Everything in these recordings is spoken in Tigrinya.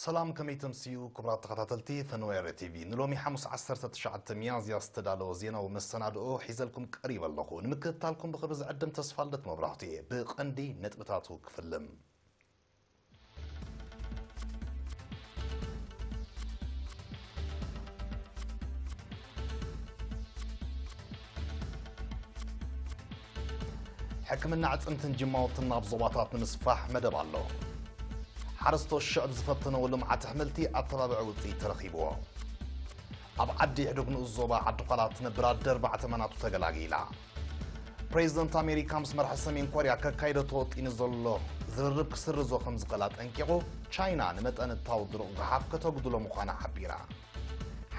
ሰላም፣ ከመይ ተምስዩ ክቡራት ተኸታተልቲ ፈነወ ኤሪ ቲቪ። ንሎሚ ሓሙስ ዓሰርተ ትሽዓተ ሚያዝያ ዝተዳለወ ዜናዊ መሰናድኦ ሒዘልኩም ቀሪበ ኣለኹ። ንምክትታልኩም ብኽብሪ ዝዕድም ተስፋልደት መብራህቱ እየ። ብቐንዲ ነጥብታቱ ክፍልም። ሕክምና ኣዕፅምትን ጅማውትን ናብ ዞባታት ንምስፋሕ መደብ ኣሎ። ሓረስቶት ሽዕብ ዝፈተነዎ ልምዓት ኣሕምልቲ ኣተባብዒ ውፅኢት ተረኺብዎ። ኣብ ዓዲ ሕዱግ ንኡስ ዞባ ዓዲ ዃላ ትነብር ኣደ ኣርባዕተ መናቱ ተገላጊላ። ፕሬዚደንት ኣሜሪካ ምስ መራሒ ሰሜን ኮርያ ከካይዶ ተወጢኑ ዘሎ ዝርርብ ክስርዞ ከም ዝኽእል ኣጠንቂቑ። ቻይና ንመጠን እታወት ድሩቕ ጓሓፍ ከተጉድሎ ምዃና ሓቢራ።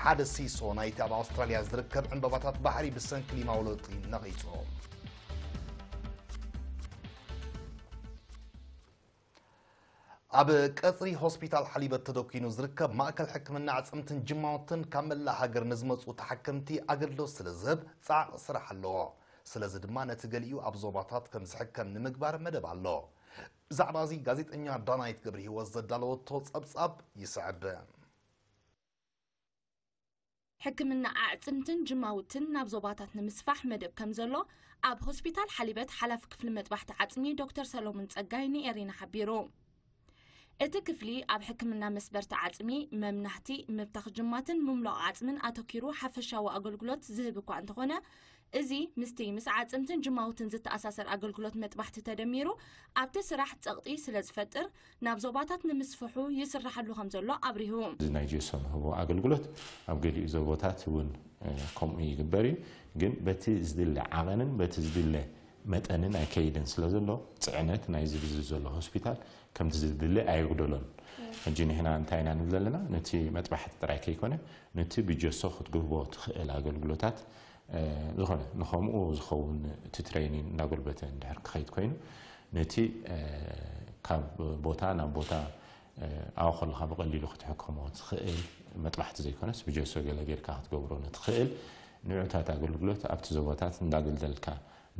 ሓደ ሲሶ ናይቲ ኣብ ኣውስትራልያ ዝርከብ ዕምበባታት ባሕሪ ብሰንኪ ሊማዊ ለውጢ ነቒጹ። ኣብ ቀጽሪ ሆስፒታል ሓሊበት ተደኲኑ ዝርከብ ማእከል ሕክምና ኣዕጽምትን ጅማውትን ካብ መላእ ሃገር ንዝመጹ ተሓከምቲ ኣገልግሎት ስለ ዝህብ ጻዕቒ ስራሕ ኣለዎ። ስለዚ ድማ ነቲ ገሊኡ ኣብ ዞባታት ከም ዝሕከም ንምግባር መደብ ኣሎ። ብዛዕባ እዚ ጋዜጠኛ ዳናይት ገብረ ህይወት ዘዳለወቶ ጸብጻብ ይስዕብ። ሕክምና ኣዕጽምትን ጅማውትን ናብ ዞባታት ንምስፋሕ መደብ ከም ዘሎ ኣብ ሆስፒታል ሓሊበት ሓላፊ ክፍሊ መጥባሕቲ ዓጽሚ ዶክተር ሰሎሙን ጸጋይ ንኤሪና ሓቢሩ። እቲ ክፍሊ ኣብ ሕክምና መስበርቲ ዓጽሚ፣ መምናህቲ፣ ምብታኽ ጅማትን ምምሎቕ ዓጽምን ኣተኪሩ ሓፈሻዊ ኣገልግሎት ዝህብ እኳ እንተኾነ፣ እዚ ምስቲ ምስ ዓጽምትን ጅማውትን ዝተኣሳሰር ኣገልግሎት መጥባሕቲ ተደሚሩ ኣብቲ ስራሕ ጸቕጢ ስለ ዝፈጥር ናብ ዞባታት ንምስፍሑ ይስራሓሉ ከም ዘሎ ኣብሪሁ። እዚ ናይ ጄሶ ንህቦ ኣገልግሎት ኣብ ገሊኡ ዞቦታት እውን ከምኡ ይግበር እዩ። ግን በቲ ዝድለ ዓቐንን በቲ ዝድለ መጠንን ኣይከይድን ስለ ዘሎ ጽዕነት ናይዚ ብዚ ዘሎ ሆስፒታል ከምቲ ዝድለ ኣየጉደሎን። ሕጂ ንሕና እንታይ ኢና ንብል ዘለና? ነቲ መጥባሕቲ ጥራይ ከይኮነ ነቲ ብጀሶ ክትግህቦ ትኽእል ኣገልግሎታት ዝኾነ ንኸምኡ ዝኸውን እቲ ትሬኒን እናጎልበተ እንድሕር ክኸይድ ኮይኑ ነቲ ካብ ቦታ ናብ ቦታ ኣብኡ ከለኻ ብቐሊሉ ክትሕከሞ ትኽእል መጥባሕቲ ዘይኮነስ ብጀሶ ገለ ጌርካ ክትገብሮ ንትኽእል ንዑታት ኣገልግሎት ኣብቲ ዞባታት እንዳደልደልካ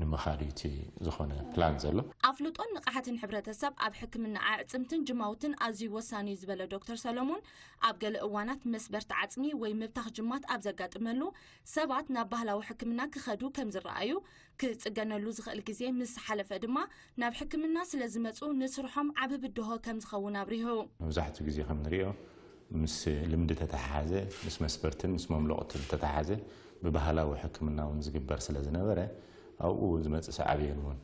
ንምኻድ እዩ እቲ ዝኾነ ፕላን ዘሎ። ኣፍልጦን ንቕሓትን ሕብረተሰብ ኣብ ሕክምና ኣዕፅምትን ጅማውትን ኣዝዩ ወሳኒ እዩ ዝበለ ዶክተር ሰሎሙን፣ ኣብ ገለ እዋናት መስበርቲ ዓፅሚ ወይ ምብታኽ ጅማት ኣብ ዘጋጥመሉ ሰባት ናብ ባህላዊ ሕክምና ክኸዱ ከም ዝረኣዩ፣ ክፅገነሉ ዝኽእል ግዜ ምስ ሓለፈ ድማ ናብ ሕክምና ስለ ዝመፁ ንስርሖም ዓቢ ብድሆ ከም ዝኸውን ኣብሪሁ። መብዛሕትኡ ግዜ ከም ንሪኦ ምስ ልምዲ ተተሓሓዘ፣ ምስ መስበርትን ምስ መምለቕትን ተተሓዘ ብባህላዊ ሕክምና እውን ዝግበር ስለ ዝነበረ ኣብኡ ዝመፅእ ሰዓብየን እውን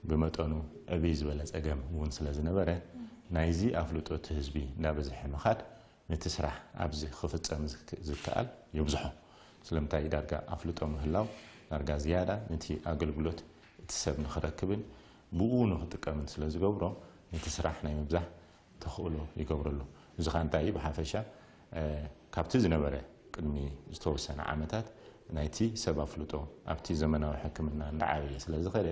ብመጠኑ ዕብይ ዝበለ ፀገም እውን ስለ ዝነበረ ናይዚ ኣፍልጦ እቲ ህዝቢ እንዳበዝሐ ምኻድ ነቲ ስራሕ ኣብዚ ክፍፀም ዝከኣል የብዝሖ። ስለምንታይ ዳርጋ ኣፍልጦ ምህላው ዳርጋ ዝያዳ ነቲ ኣገልግሎት እቲ ሰብ ንኽረክብን ብኡ ንኽጥቀምን ስለ ዝገብሮ ነቲ ስራሕ ናይ ምብዛሕ ተኽእሎ ይገብረሉ። እዚ ኸኣ እንታይ እዩ? ብሓፈሻ ካብቲ ዝነበረ ቅድሚ ዝተወሰነ ዓመታት ናይቲ ሰብ ኣፍልጦ ኣብቲ ዘመናዊ ሕክምና እንዳዓበየ ስለ ዝኸደ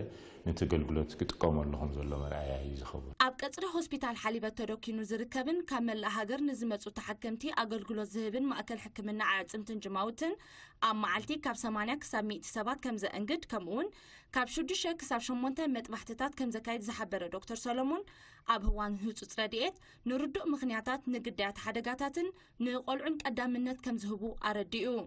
ነቲ ኣገልግሎት ክጥቀመሉ ከም ዘሎ መርኣያ እዩ ዝኸውን። ኣብ ቀጽሪ ሆስፒታል ሓሊበት ተደኪኑ ዝርከብን ካብ መላእ ሃገር ንዝመጹ ተሓከምቲ ኣገልግሎት ዝህብን ማእከል ሕክምና ኣዕጽምትን ጅማውትን ኣብ መዓልቲ ካብ ሰማንያ ክሳብ ሚእቲ ሰባት ከም ዘእንግድ ከምኡውን ካብ ሽዱሽተ ክሳብ ሸሞንተ መጥባሕትታት ከም ዘካይድ ዝሓበረ ዶክተር ሰሎሞን ኣብ ህዋን ህጹጽ ረድኤት ንርዱእ ምኽንያታት ንግዳያት ሓደጋታትን ንቆልዑን ቀዳምነት ከም ዝህቡ ኣረዲኡ።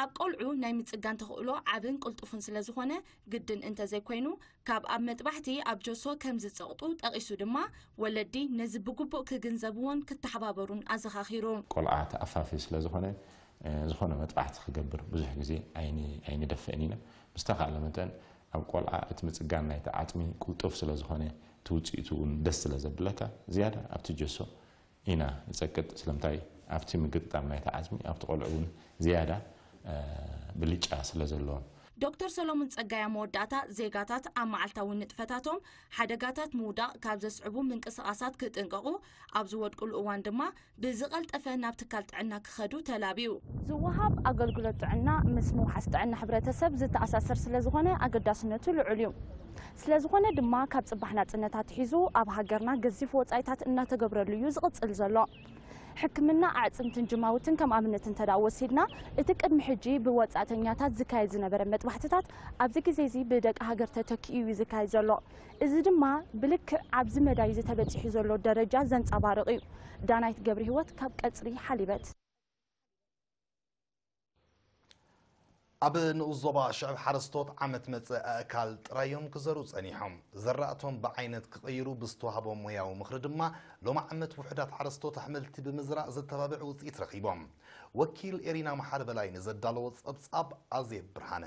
ኣብ ቆልዑ ናይ ምጽጋን ተኽእሎ ዓብን ቅልጡፍን ስለ ዝኾነ ግድን እንተዘይኮይኑ ካብ ኣብ መጥባሕቲ ኣብ ጆሶ ከም ዝጸቕጡ ጠቒሱ ድማ ወለዲ ነዚ ብግቡእ ክግንዘብዎን ክተሓባበሩን ኣዘኻኺሩ። ቆልዓ ተኣፋፊ ስለ ዝኾነ ዝኾነ መጥባሕቲ ክገብር ብዙሕ ግዜ ኣይንደፍእን ኢና። ብዝተኻእለ መጠን ኣብ ቆልዓ እቲ ምጽጋን ናይቲ ዓጽሚ ቅልጡፍ ስለ ዝኾነ እቲ ውጽኢቱ እውን ደስ ስለ ዘብለካ ዝያዳ ኣብቲ ጀሶ ኢና ንጸቅጥ። ስለምንታይ ኣብቲ ምግጥጣም ናይቲ ዓጽሚ ኣብቲ ቆልዑ እውን ዝያዳ ብልጫ ስለ ዘለዎም። ዶክተር ሰሎሙን ጸጋይ ኣብ መወዳእታ ዜጋታት ኣብ መዓልታዊ ንጥፈታቶም ሓደጋታት ምውዳቕ ካብ ዘስዕቡ ምንቅስቓሳት ክጥንቀቑ ኣብ ዝወድቁሉ እዋን ድማ ብዝቐልጠፈ ናብ ትካል ጥዕና ክኸዱ ተላብዩ። ዝወሃብ ኣገልግሎት ጥዕና ምስ ምውሓስ ጥዕና ሕብረተሰብ ዝተኣሳሰር ስለዝኾነ ኣገዳስነቱ ልዑል እዩ። ስለዝኾነ ድማ ካብ ጽባሕ ናጽነት ኣትሒዙ ኣብ ሃገርና ገዚፍ ወጻኢታት እናተገብረሉ እዩ ዝቕጽል ዘሎ። ሕክምና ኣዕፅምትን ጅማውትን ከም ኣብነት እንተ ደኣ ወሲድና፣ እቲ ቅድሚ ሕጂ ብወጻእተኛታት ዝካየድ ዝነበረ መጥባሕትታት ኣብዚ ግዜ እዚ ብደቂ ሃገር ተተኪኡ እዩ ዝካየድ ዘሎ። እዚ ድማ ብልክዕ ኣብዚ መዳይ እዚ ተበጺሑ ዘሎ ደረጃ ዘንጸባርቕ እዩ። ዳናይት ገብረ ህይወት ካብ ቀጽሪ ሓሊበት። ኣብ ንኡስ ዞባ ሽዕብ ሓረስቶት ዓመት መጸ ኣእካል ጥራዮም ክዘርኡ ጸኒሖም። ዘራእቶም ብዓይነት ክቕይሩ ብዝተዋህቦም ሞያዊ ምኽሪ ድማ ሎሚ ዓመት ውሑዳት ሓረስቶት ኣሕምልቲ ብምዝራእ ዘተባብዕ ውጽኢት ረኺቦም። ወኪል ኤሪና መሓሪ በላይ ንዘዳለዎ ጸብጻብ ኣዜብ ብርሃነ።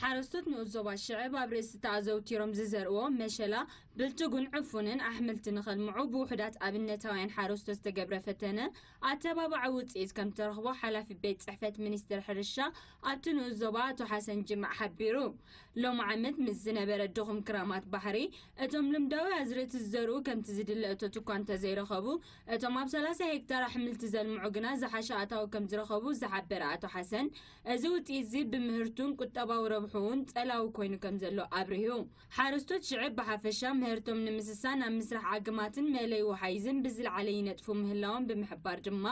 ሓረስቶት ንኡስ ዞባ ሽዕብ ኣብ ርእሲ እቲ ኣዘውቲሮም ዝዘርእዎ መሸላ፣ ብልጭጉን ዕፉንን ኣሕምልቲ ንኸልምዑ ብውሑዳት ኣብነታውያን ሓረስቶት ዝተገብረ ፈተነ ኣተባባዒ ውፅኢት ከም ዝተረኽቦ ሓላፊ ቤት ፅሕፈት ሚኒስትር ሕርሻ ኣብቲ ንኡስ ዞባ ኣቶ ሓሰን ጅማዕ ሓቢሩ። ሎም ዓመት ምስ ዝነበረ ድኹም ክራማት ባሕሪ እቶም ልምዳዊ ኣዝርእቲ ዝዘርኡ ከምቲ ዝድለ እቶት እኳ እንተዘይረኸቡ፣ እቶም ኣብ ሰላሳ ሄክታር ኣሕምልቲ ዘልምዑ ግና ዝሓሸ ኣታዊ ከም ዝረኸቡ ዝሓበረ ኣቶ ሓሰን፣ እዚ ውፅኢት እዚ ብምህርቱን ቁጠባዊ ረብሕኡን ፀላዊ ኮይኑ ከም ዘሎ ኣብሪሁ። ሓረስቶት ሽዕብ ብሓፈሻ ምህርቶም ንምስሳን ኣብ ምስራሕ ዓግማትን መእለይ ወሓይዝን ብዝለዓለ ይነጥፉ ምህላዎም ብምሕባር ድማ፣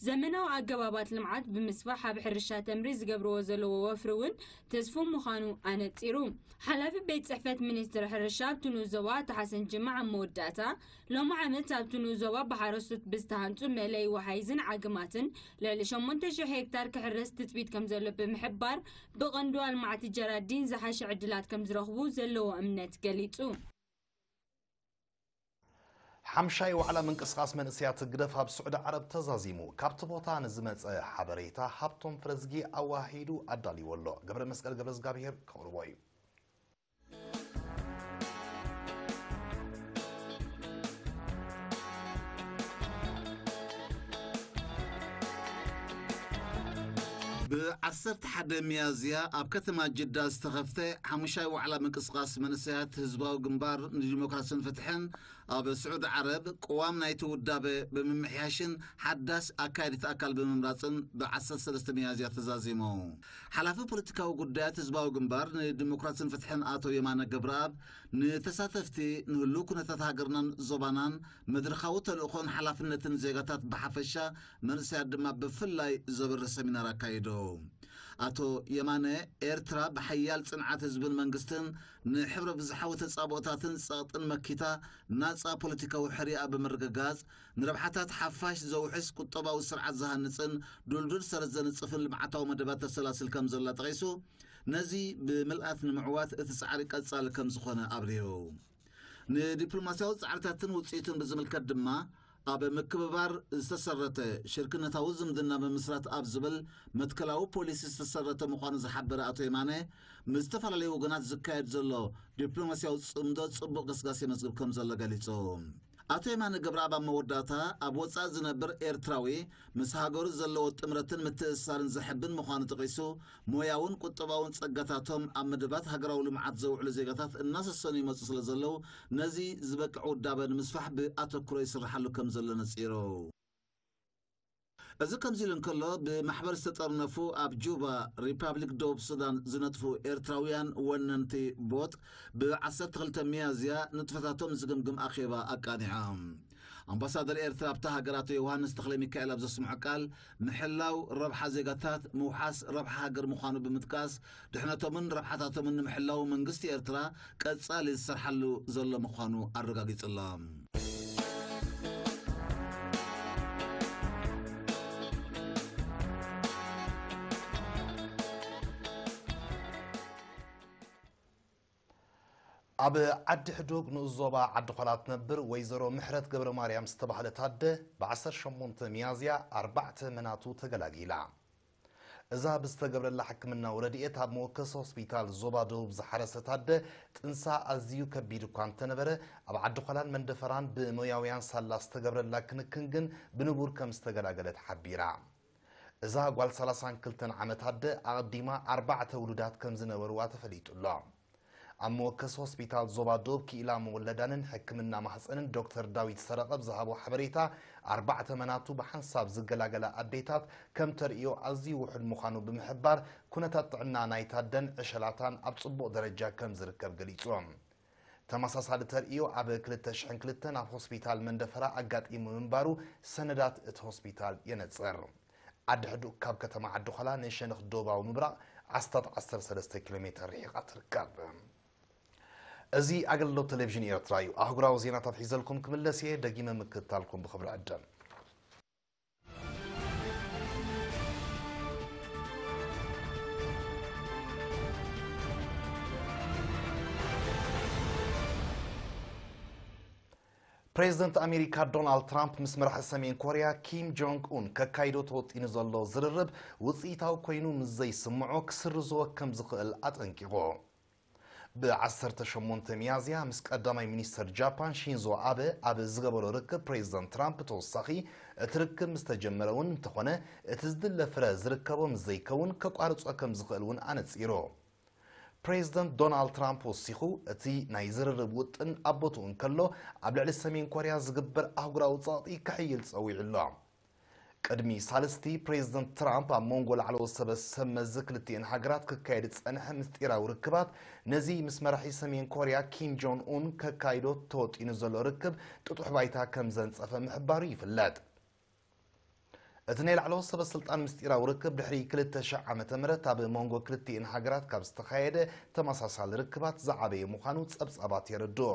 ዘመናዊ ኣገባባት ልምዓት ብምስፋሕ ኣብ ሕርሻ ተምሪ ዝገብርዎ ዘለዎ ወፍሪ እውን ተስፉ ምዃኑ ኣነፂሩ። ሓላፊ ቤት ፅሕፈት ሚኒስትር ሕርሻ ኣብቲ ንኡስ ዞባ ኣቶ ሓሰን ጅማዕ ኣብ መወዳእታ፣ ሎሚ ዓመት ኣብቲ ንኡስ ዞባ ብሓረስቶት ብዝተሃንፁ መእለይ ወሓይዝን ዓግማትን ልዕሊ ሸሞንተ ሽሕ ሄክታር ክሕረስ ትፅቢት ከም ዘሎ ብምሕባር፣ ብቐንዱ ኣልማዕቲ ጀራዲን ዝሓሸ ዕድላት ከም ዝረኽቡ ዘለዎ እምነት ገሊፁ። ሓምሻይ ዋዕላ ምንቅስቓስ መንእሰያት ህግደፍ ኣብ ስዑዲ ዓረብ ተዛዚሙ። ካብቲ ቦታ ንዝመጸ ሓበሬታ ሃብቶም ፍረዝጊ ኣዋሂዱ ኣዳልይዎ ኣሎ። ገብረ መስቀል ገብረ እግዚኣብሔር ከቕርቦ እዩ። ብ ዓሰርተ ሓደ ሚያዝያ ኣብ ከተማ ጅዳ ዝተኸፍተ ሓሙሻይ ዋዕላ ምንቅስቓስ መንእሰያት ህዝባዊ ግንባር ንዲሞክራስን ፍትሕን ኣብ ስዑዲ ዓረብ ቅዋም ናይቲ ውዳበ ብምምሕያሽን ሓዳስ ኣካየዲት ኣካል ብምምራፅን ብ ዓሰርተ ሰለስተ ሚያዝያ ተዛዚሙ። ሓላፊ ፖለቲካዊ ጉዳያት ህዝባዊ ግንባር ንዲሞክራስን ፍትሕን ኣቶ የማነ ገብረኣብ ንተሳተፍቲ ንህሉው ኩነታት ሃገርናን ዞባናን መድረኻዊ ተልእኾን ሓላፍነትን ዜጋታት ብሓፈሻ መንእሰያት ድማ ብፍላይ ዘብርህ ሰሚናር ኣካይዱ። ኣቶ የማነ፣ ኤርትራ ብሓያል ጽንዓት ህዝብን መንግስትን ንሕብረ ብዝሓዊ ተጻብኦታትን ጸቕጥን መኪታ ናጻ ፖለቲካዊ ሕርያ ብምርግጋጽ ንረብሓታት ሓፋሽ ዘውሕስ ቁጠባዊ ስርዓት ዝሃንጽን ድልዱል ሰረት ዘንጽፍን ልምዓታዊ መደባት ተሰላስል ከም ዘላ ጠቒሱ፣ ነዚ ብምልኣት ንምዕዋት እቲ ጻዕሪ ቀጻሊ ከም ዝኾነ ኣብሪሁ። ንዲፕሎማስያዊ ጻዕርታትን ውጽኢቱን ብዝምልከት ድማ፣ ኣብ ምክብባር ዝተሰረተ ሽርክነታዊ ዝምድና ምምስራት ኣብ ዝብል መትከላዊ ፖሊሲ ዝተሰረተ ምዃኑ ዝሓበረ ኣቶ የማነ፣ ምስ ዝተፈላለዩ ወገናት ዝካየድ ዘሎ ዲፕሎማስያዊ ጽምዶ ጽቡቕ ገስጋስ የመዝግብ ከም ዘሎ ገሊጹ። ኣቶ የማነ ገብረኣብ ኣብ መወዳእታ፣ ኣብ ወጻኢ ዝነብር ኤርትራዊ ምስ ሃገሩ ዘለዎ ጥምረትን ምትእስሳርን ዘሐብን ምዃኑ ጠቒሱ፣ ሞያውን ቁጠባውን ጸጋታቶም ኣብ መደባት ሃገራዊ ልምዓት ዘውዕሉ ዜጋታት እናሰሰኑ ይመጹ ስለ ዘለዉ፣ ነዚ ዝበቅዕ ውዳበ ንምስፋሕ ብኣተኩሮ ይስርሓሉ ከም ዘሎ ነጺሩ። እዚ ከምዚ ኢሉ እንከሎ፣ ብማሕበር ዝተጠርነፉ ኣብ ጁባ፣ ሪፓብሊክ ደቡብ ሱዳን ዝነጥፉ ኤርትራውያን ወነንቲ ቦጥ፣ ብ ዓሰርተ ክልተ ሚያዝያ ንጥፈታቶም ዝግምግም ኣኼባ ኣቃኒዖም። ኣምባሳደር ኤርትራ ኣብታ ሃገር ኣቶ ዮሃንስ ተኽለሚካኤል ኣብ ዘስምዖ ቃል፣ ምሕላው ረብሓ ዜጋታት ምውሓስ ረብሓ ሃገር ምዃኑ ብምጥቃስ፣ ድሕነቶምን ረብሓታቶምን ንምሕላው መንግስቲ ኤርትራ ቀጻሊ ዝሰርሓሉ ዘሎ ምዃኑ ኣረጋጊጹ ኣሎ። ኣብ ዓዲ ሕዱግ ንኡስ ዞባ ዓዲ ኾላ ትነብር ወይዘሮ ምሕረት ገብረ ማርያም ዝተባህለት ኣደ ብ ዓሰርተ ሸሞንተ ሚያዝያ ኣርባዕተ መናቱ ተገላጊላ። እዛ ብዝተገብረላ ሕክምናዊ ረድኤት ኣብ መወከሲ ሆስፒታል ዞባ ደቡብ ዝሓረሰት ኣደ ጥንሳ ኣዝዩ ከቢድ እኳ እንተነበረ ኣብ ዓዲ ኾላን መንደፈራን ብሞያውያን ሳላ ዝተገብረላ ክንክን ግን ብንቡር ከም ዝተገላገለት ሓቢራ። እዛ ጓል ሰላሳን ክልተን ዓመት ኣደ ኣቐዲማ ኣርባዕተ ውሉዳት ከም ዝነበርዋ ተፈሊጡ ኣሎ። ኣብ መወከሲ ሆስፒታል ዞባ ዶብ ክኢላ መወለዳንን ሕክምና ማህፀንን ዶክተር ዳዊት ሰረቐ ብዝሃቦ ሓበሬታ፣ ኣርባዕተ መናቱ ብሓንሳብ ዝገላገላ ኣዴታት ከም ተርእዮ ኣዝዩ ውሑድ ምዃኑ ብምሕባር፣ ኩነታት ጥዕና ናይታ ኣደን ዕሸላታን ኣብ ፅቡቕ ደረጃ ከም ዝርከብ ገሊፁ። ተመሳሳሊ ተርእዮ ኣብ ክልተ ሽሕን ክልተን ኣብ ሆስፒታል መንደፈራ ኣጋጢሙ ምንባሩ ሰነዳት እቲ ሆስፒታል የነጽር። ዓዲ ሕዱእ ካብ ከተማ ዓዲ ኾላ ንሸነኽ ዶባዊ ምብራቕ ኣስታት ዓሰርተ ሰለስተ ኪሎ ሜተር ርሒቓ ትርከብ። እዚ ኣገልግሎት ቴሌቪዥን ኤርትራ እዩ። ኣህጉራዊ ዜናታት ሒዘልኩም ክምለስ እየ። ደጊመ ምክትታልኩም ብኽብሪ ዕደም። ፕሬዚደንት ኣሜሪካ ዶናልድ ትራምፕ ምስ መራሒ ሰሜን ኮርያ ኪም ጆንግ ኡን ከካይዶ ተወጢኑ ዘሎ ዝርርብ ውፅኢታዊ ኮይኑ ምስ ዘይስምዖ ክስርዝዎ ከም ዝኽእል ኣጠንቂቑ። ብ ዓሰርተ ሸሞንተ ሚያዝያ ምስ ቀዳማይ ሚኒስተር ጃፓን ሺንዞ ኣበ ኣብ ዝገበሮ ርክብ ፕሬዚደንት ትራምፕ ተወሳኺ እቲ ርክብ ምስ ተጀመረ እውን እንተኾነ እቲ ዝድለ ፍረ ዝርከቦ ምስ ዘይከውን ከቋርጾ ከም ዝኽእል እውን ኣነጺሩ። ፕሬዚደንት ዶናልድ ትራምፕ ወሲኹ እቲ ናይ ዝርርብ ውጥን ኣብ ቦትኡ እንከሎ ኣብ ልዕሊ ሰሜን ኮርያ ዝግበር ኣህጉራዊ ጸቕጢ ከሕይል ጸዊዑ ኣሎ። ቅድሚ ሳልስቲ ፕሬዚደንት ትራምፕ ኣብ መንጎ ላዕለዎት ሰበ ሰብ መዚ ክልቲኤን ሃገራት ክካየድ ዝጸንሐ ምስጢራዊ ርክባት ነዚ ምስ መራሒ ሰሜን ኮርያ ኪም ጆን ኡን ከካይዶ ተወጢኑ ዘሎ ርክብ ጥጡሕ ባይታ ከም ዘንጸፈ ምሕባሩ ይፍለጥ። እቲ ናይ ላዕለዎት ሰበ ስልጣን ምስጢራዊ ርክብ ድሕሪ ክልተ ሽሕ ዓመተ ምህረት ኣብ መንጎ ክልቲኤን ሃገራት ካብ ዝተኻየደ ተመሳሳሊ ርክባት ዝዓበየ ምዃኑ ጸብጻባት የረድኡ።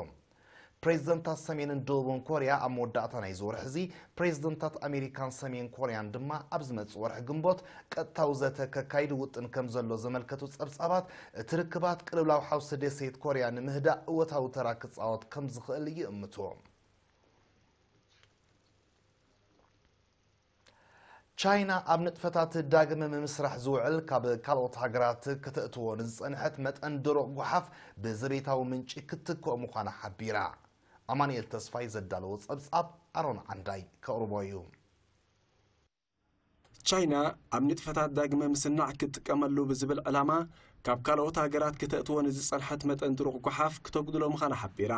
ፕሬዚደንታት ሰሜንን ደቡብን ኮርያ ኣብ መወዳእታ ናይዚ ወርሒ እዚ ፕሬዚደንታት ኣሜሪካን ሰሜን ኮርያን ድማ ኣብ ዝመጽእ ወርሒ ግንቦት ቀጥታዊ ዘተ ከካይዱ ውጥን ከም ዘሎ ዘመልከቱ ጸብጻባት እቲ ርክባት ቅልውላው ሓውሲ ደሴት ኮርያ ንምህዳእ እወታዊ ተራ ክጻወት ከም ዝኽእል ይእምቱ። ቻይና ኣብ ንጥፈታት ዳግመ ምምስራሕ ዝውዕል ካብ ካልኦት ሃገራት ከተእትዎ ንዝጸንሐት መጠን ደሮቕ ጓሓፍ ብዘቤታዊ ምንጪ ክትክኦ ምዃና ሓቢራ። ኣማኑኤል ተስፋይ ዘዳለዎ ጸብጻብ ኣሮን ዓንዳይ ከቕርቦ እዩ። ቻይና ኣብ ንጥፈታት ዳግመ ምስናዕ ክትጥቀመሉ ብዝብል ዕላማ ካብ ካልኦት ሃገራት ከተእትዎ ንዝጸንሐት መጠን ድሩቕ ጓሓፍ ክተጉድሎ ምዃና ሓቢራ።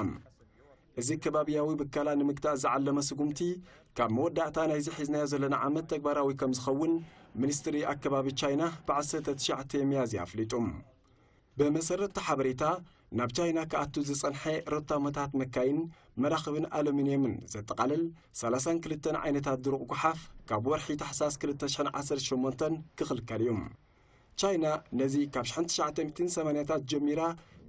እዚ ከባብያዊ ብከላ ንምግታእ ዝዓለመ ስጉምቲ ካብ መወዳእታ ናይዚ ሒዝናዮ ዘለና ዓመት ተግባራዊ ከም ዝኸውን ሚኒስትሪ ኣከባቢ ቻይና ብ ዓሰርተ ትሽዓተ ሚያዝያ ኣፍሊጡ። ብመሰረት እቲ ሓበሬታ ናብ ቻይና ክኣቱ ዝጸንሐ ሮታሞታት መካይን መራኽብን ኣሉሚንየምን ዘጠቓልል ሰላሳን ክልተን ዓይነታት ድሩቕ ጓሓፍ ካብ ወርሒ ታሕሳስ ክልተ ሽሕን ዓሰርተ ሸሞንተን ክኽልከል እዩ። ቻይና ነዚ ካብ ሽሕን ትሽዓተ ሚእትን ሰማንያታት ጀሚራ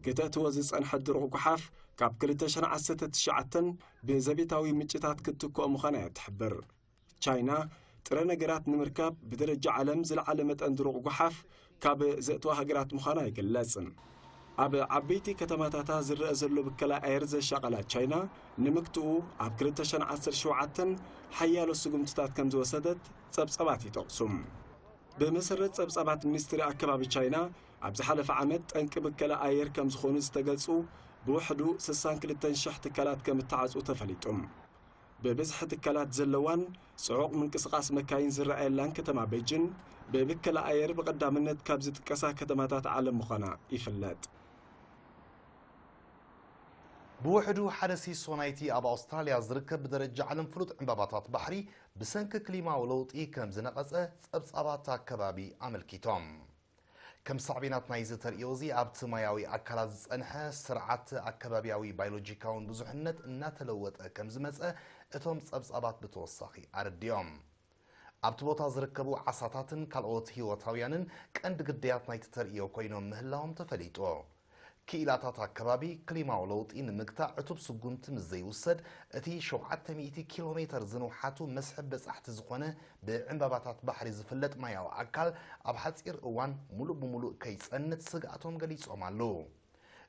ክተእትዎ ዝጸንሐት ድሩቕ ጓሓፍ ካብ ክልተ ሽሕን ዓሰርተ ትሽዓተን ብዘቤታዊ ምንጭታት ክትትክኦ ምዃና እያ ትሕብር። ቻይና ጥረ ነገራት ንምርካብ ብደረጃ ዓለም ዝለዓለ መጠን ድሩቕ ጓሓፍ ካብ ዘእትዋ ሃገራት ምዃና ይግለጽ። ኣብ ዓበይቲ ከተማታታ ዝረአ ዘሎ ብከላ ኣየር ዘሻቐላ ቻይና ንምግትኡ ኣብ ክልተ ሽሕን ዓሰርተ ሸውዓተን ሓያሎ ስጉምትታት ከም ዝወሰደት ጸብጻባት ይጠቕሱ። ብመሰረት ጸብጻባት ሚኒስትሪ ኣከባቢ ቻይና ኣብ ዝሓለፈ ዓመት ጠንቂ ብከላ ኣየር ከም ዝኾኑ ዝተገልጹ ብውሕዱ ስሳን ክልተን ሽሕ ትካላት ከም እተዓጹ ተፈሊጡ። ብብዝሒ ትካላት ዘለዋን ጽዑቕ ምንቅስቓስ መካይን ዝረኣየላን ከተማ ቤጂን ብብከላ ኣየር ብቐዳምነት ካብ ዝጥቀሳ ከተማታት ዓለም ምዃና ይፍለጥ። ብውሕዱ ሓደ ሲሶ ናይቲ ኣብ ኣውስትራልያ ዝርከብ ብደረጃ ዓለም ፍሉጥ ዕምባባታት ባሕሪ ብሰንኪ ክሊማዊ ለውጢ ከም ዝነቐጸ ጸብጻባት ኣከባቢ ኣመልኪቶም። ከም ሳዕቤናት ናይዚ ተርእዮ እዚ ኣብቲ ማያዊ ኣካላት ዝጸንሐ ስርዓት ኣከባብያዊ ባዮሎጂካውን ብዙሕነት እናተለወጠ ከም ዝመጸ እቶም ጸብጻባት ብተወሳኺ ኣረዲኦም። ኣብቲ ቦታ ዝርከቡ ዓሳታትን ካልኦት ህይወታውያንን ቀንዲ ግዳያት ናይቲ ተርእዮ ኮይኖም ምህላዎም ተፈሊጡ። ክኢላታት ኣከባቢ ክሊማዊ ለውጢ ንምግታእ ዕቱብ ስጉምቲ ምስ ዘይውሰድ እቲ ሸውዓተ ሚእቲ ኪሎ ሜተር ዝንውሓቱ መስሕብ በጻሕቲ ዝኾነ ብዕምባባታት ባሕሪ ዝፍለጥ ማያዊ ኣካል ኣብ ሓጺር እዋን ሙሉእ ብሙሉእ ከይጸንት ስግኣቶም ገሊጾም ኣለዉ።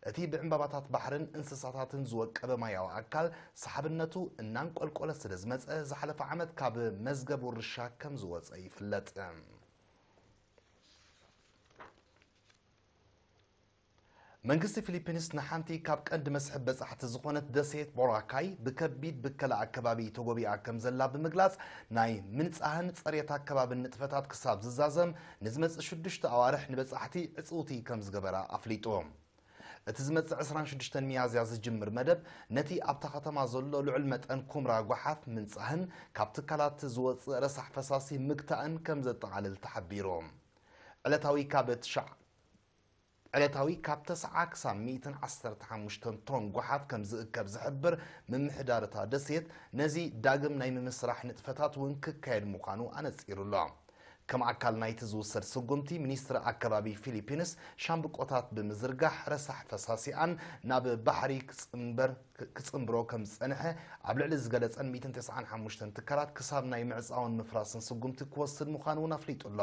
እቲ ብዕምባባታት ባሕርን እንስሳታትን ዝወቀበ ማያዊ ኣካል ሰሓብነቱ እናንቆልቆለ ስለ ዝመጸ ዝሓለፈ ዓመት ካብ መዝገብ ውርሻ ከም ዝወጸ ይፍለጥ። መንግስቲ ፊሊፒንስ ንሓንቲ ካብ ቀንዲ መስሕብ በጻሕቲ ዝኾነት ደሴት ቦራካይ ብከቢድ ብከላ ኣከባቢ ተጎቢኣ ከም ዘላ ብምግላጽ ናይ ምንጻህን ጸርየት ኣከባብን ንጥፈታት ክሳብ ዝዛዘም ንዝመጽእ ሽዱሽተ ኣዋርሕ ንበጻሕቲ ዕጽውቲ ከም ዝገበራ ኣፍሊጡ። እቲ ዝመጽእ ዕስራን ሽዱሽተን ሚያዝያ ዝጅምር መደብ ነቲ ኣብታ ከተማ ዘሎ ልዑል መጠን ኩምራ ጓሓፍ ምንጻህን ካብ ትካላት ዝወጽእ ረሳሕ ፈሳሲ ምግታእን ከም ዘጠቓልል ተሓቢሩ። ዕለታዊ ካብ ትሽዓ ዕለታዊ ካብ ተስዓ ክሳብ ሚእትን ዓሰርተ ሓሙሽተን ቶን ጓሓፍ ከም ዝእከብ ዝሕብር ምምሕዳር እታ ደሴት፣ ነዚ ዳግም ናይ ምምስራሕ ንጥፈታት እውን ክካየድ ምዃኑ ኣነጺሩ ኣሎ። ከም ኣካል ናይቲ ዝውሰድ ስጉምቲ፣ ሚኒስትሪ ኣከባቢ ፊሊፒንስ ሻምብቆታት ብምዝርጋሕ ረሳሕ ፈሳሲኣን ናብ ባሕሪ ክጽንበር-፣ ክጽንብሮ ከም ዝጸንሐ ኣብ ልዕሊ ዝገለጸን ሚእትን ተስዓን ሓሙሽተን ትካላት ክሳብ ናይ ምዕጻውን ምፍራስን ስጉምቲ ክወስድ ምዃኑ እውን ኣፍሊጡ ኣሎ።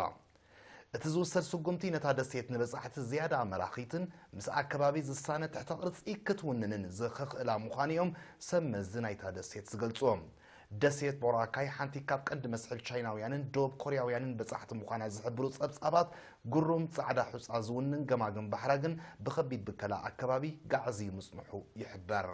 እቲ ዝውሰድ ስጉምቲ ነታ ደሴት ንበጻሕቲ ዝያዳ መራኺትን ምስ ኣከባቢ ዝሳነ ትሕተ ቅርጺ ክትውንንን ዘኽኽእላ ምዃኑ እዮም ሰብ መዚ ናይታ ደሴት ዝገልጹ። ደሴት ቦራካይ ሓንቲ ካብ ቀንዲ መስሕብ ቻይናውያንን ደቡብ ኮርያውያንን በጻሕቲ ምዃና ዝሕብሩ ጸብጻባት፣ ግሩም ጻዕዳ ሑጻ ዝውንን ገማግም ባሕራ ግን ብኸቢድ ብከላ ኣከባቢ ጋዕዝዩ ምጽንሑ ይሕበር።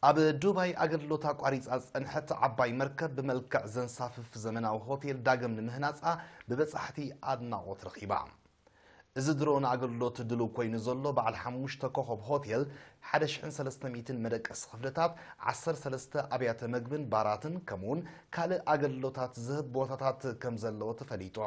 ኣብ ዱባይ ኣገልግሎት ኣቋሪጻ ዝጸንሐት ዓባይ መርከብ ብመልክዕ ዘንሳፍፍ ዘመናዊ ሆቴል ዳግም ንምህናጻ ብበጻሕቲ ኣድናቖት ረኺባ። እዚ ድሮ ንኣገልግሎት ድሉው ኮይኑ ዘሎ በዓል ሓሙሽተ ኮኸብ ሆቴል፣ ሓደ ሽሕን ሰለስተ ሚእትን መደቀሲ ክፍልታት፣ ዓሰርተ ሰለስተ ኣብያተ መግብን ባራትን፣ ከምኡውን ካልእ ኣገልግሎታት ዝህብ ቦታታት ከም ዘለዎ ተፈሊጡ።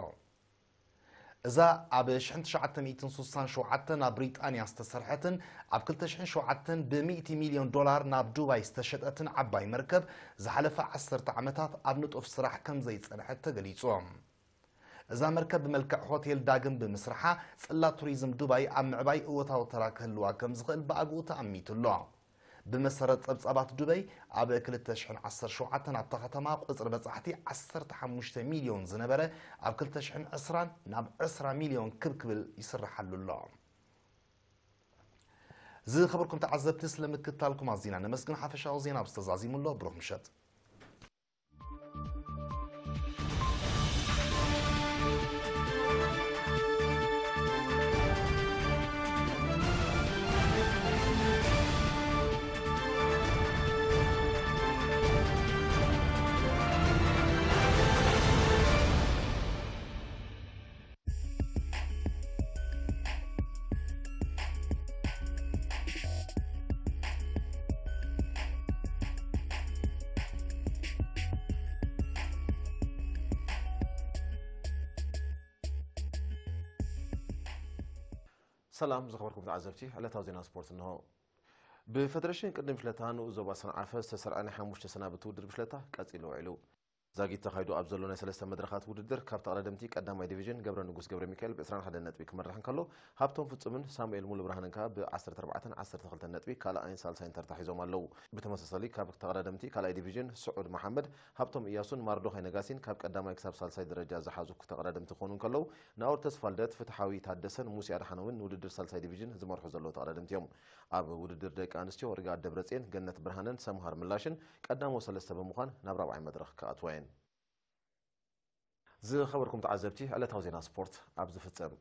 እዛ ኣብ ሽሕን ትሽዓተ ሚእትን ሱሳን ሸውዓተን ኣብ ብሪጣንያ ዝተሰርሐትን ኣብ ክልተ ሽሕን ሸውዓተን ብሚእቲ ሚልዮን ዶላር ናብ ዱባይ ዝተሸጠትን ዓባይ መርከብ፣ ዝሓለፈ ዓሰርተ ዓመታት ኣብ ንጡፍ ስራሕ ከም ዘይጸንሐት ተገሊጹ። እዛ መርከብ ብመልክዕ ሆቴል ዳግም ብምስርሓ፣ ጽላት ቱሪዝም ዱባይ ኣብ ምዕባይ እወታዊ ተራ ክህልዋ ከም ዝኽእል ብኣግኡ ተኣሚቱ ኣሎ። ብመሰረት ጸብጻባት ዱበይ፣ ኣብ ክልተ ሽሕን ዓሰርተ ሸውዓተን ኣብታ ከተማ ቁጽሪ በጻሕቲ ዓሰርተ ሓሙሽተ ሚልዮን ዝነበረ፣ ኣብ ክልተ ሽሕን ዕስራን ናብ ዕስራ ሚልዮን ክብ ክብል ይስርሓሉ ኣሎ። ዝኸበርኩም ተዓዘብቲ፣ ስለ ምክታልኩም ኣዚና ነመስግን። ሓፈሻዊ ዜና ኣብ ዝተዛዚሙ ኣሎ። ብሩኽ ምሸት። ሰላም ዝኸበርኩም ተዓዘብቲ፣ ዕለታዊ ዜና ስፖርት እንሆ። ብፈደረሽን ቅድም ብሽለታ ንኡስ ዞባ ሰንዓፈ ዝተሰርዐ ናይ ሓሙሽተ ሰናብቲ ውድድር ብሽለታ ቀጺሉ ውዒሉ። ዛጊት ተኻይዱ ኣብ ዘሎ ናይ ሰለስተ መድረኻት ውድድር፣ ካብ ተቐዳደምቲ ቀዳማይ ዲቪዥን ገብረ ንጉስ ገብረ ሚካኤል ብ ዕስራን ሓደን ነጥቢ ክመርሕ እንከሎ፣ ሃብቶም ፍጹምን ሳሙኤል ሙሉ ብርሃንን ከኣ ብ ዓሰርተ ኣርባዕተን ዓሰርተ ክልተን ነጥቢ ካልኣይን ሳልሳይን ተርታ ሒዞም ኣለዉ። ብተመሳሳሊ፣ ካብ ተቐዳደምቲ ካልኣይ ዲቪዥን ስዑድ መሓመድ፣ ሃብቶም እያሱን ማርዶኻይ ነጋሲን ካብ ቀዳማይ ክሳብ ሳልሳይ ደረጃ ዝሓዙ ተቐዳደምቲ ክኾኑ እንከለዉ፣ ናኦር ተስፋልደት፣ ፍትሓዊ ታደሰን ሙሴ ኣድሓኖምን ንውድድር ሳልሳይ ዲቪዥን ዝመርሑ ዘለዉ ተቐዳደምቲ እዮም። ኣብ ውድድር ደቂ ኣንስትዮ፣ ርግኣት ደብረጽዮን፣ ገነት ብርሃነን ሰምሃር ምላሽን ቀዳሞ ሰለስተ ብምዃን ናብ ራብዓይ መድረኽ ክኣትዋ እየን። ዝኸበርኩም ተዓዘብቲ፣ ዕለታዊ ዜና ስፖርት ኣብ ዝፍጸም።